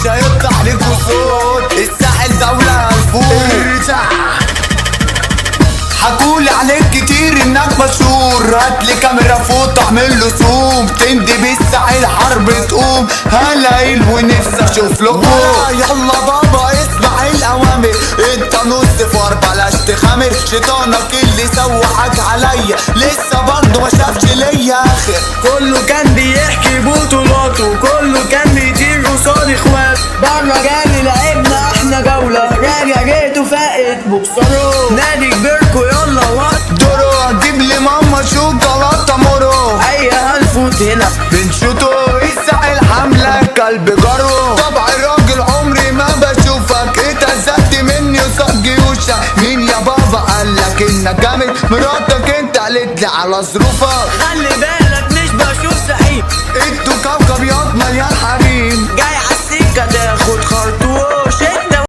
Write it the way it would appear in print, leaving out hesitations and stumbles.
مش هيطلع لكوا صوت. الساحل دولة الفوق. حكولي عليك كتير انك مشهور، هاتلي كاميرا فوت اعمل له زوم، تندي بالساحل حرب تقوم، هلاقيل ونفسي اشوف لكم. يلا بابا اسمع الاوامر، انت نص فار بلاش تخامر، شيطانك اللي سوحك عليا لسه برضه ما شافش ليا اخر. كله كان بيحكي بطولاته، كله كان بيطير قصاد اخواته، بره جالي لعبنا احنا جولة، راجع جيته فاقت بوكسره، نادي كبيركو يلا وقت دورو اجيب لي ماما شوكولاتة مورو، اي هنفوت هنا بنشوطه. الساحل حملة كلب جرو، طبع الراجل عمري ما بشوفك، اتهزقت مني قصاد جيوشك. مين يا بابا قالك انك جامد؟ مراتك انت قالت لي على ظروفك. خلي بالك مش بشوف سعيد، انتوا كوكب ياض مليان حريم، جاي عالسكة تاخد خرطوش.